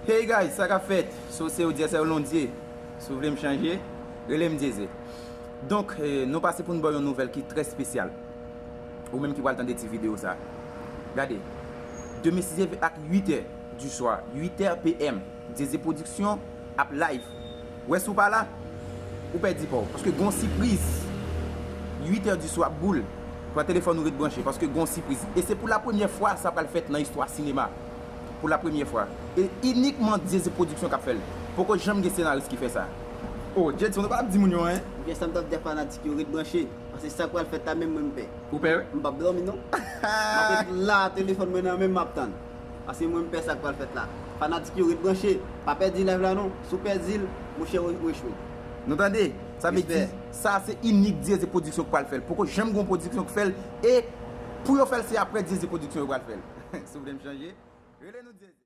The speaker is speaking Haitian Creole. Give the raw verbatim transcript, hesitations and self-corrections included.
Hey guys, sa k ap fèt? So se Odyè Sèlondye. Si w vle m chanje, rele m Dyeze. Donk, eh, nou pase pou n ba w yon nouvèl ki trè espesyal. Ou menm ki pral tande ti videyo sa. Gade, demen sis ak uit è du swa, uit è P M, Dyeze Production ap live. Wè, si w pa la, ou pèdi pa w. Paske gon sipriz. Uit è du swa, boul. Pran telefòn ou, ret branche, paske gon sipriz. E se pou la premyè fwa sa pral fèt nan istwa sinema. Pou la premyè fwa. E inikman Dyeze Production k ap fè l. Poko janm gen senaris ki fè sa. Oh, Jedson, nou pa ap di moun yo anyen. Ebyen, sa m t ap di a fanatik yo, ret branche. Paske sa k pral fèt la menm mwen m pè. Ou pè, wi? M p ap dòmi, non. M ap ret la, telefòn mwen nan men m, m ap tann. Paske mwen m pè sa k pral fèt la. Fanatik yo, ret branche. Pa pèdi live la, non. Si w pèdi l, monchè, ou, ou echwe. Nou tande? Sa vle di, sa se inik Dyeze Production k pral fè l. Poko janm gon pwodiksyon k fè l. E pou yo fè l, se apre Dyeze Production yo pral fè l. Si w vle m chanje, rele nou Dyeze.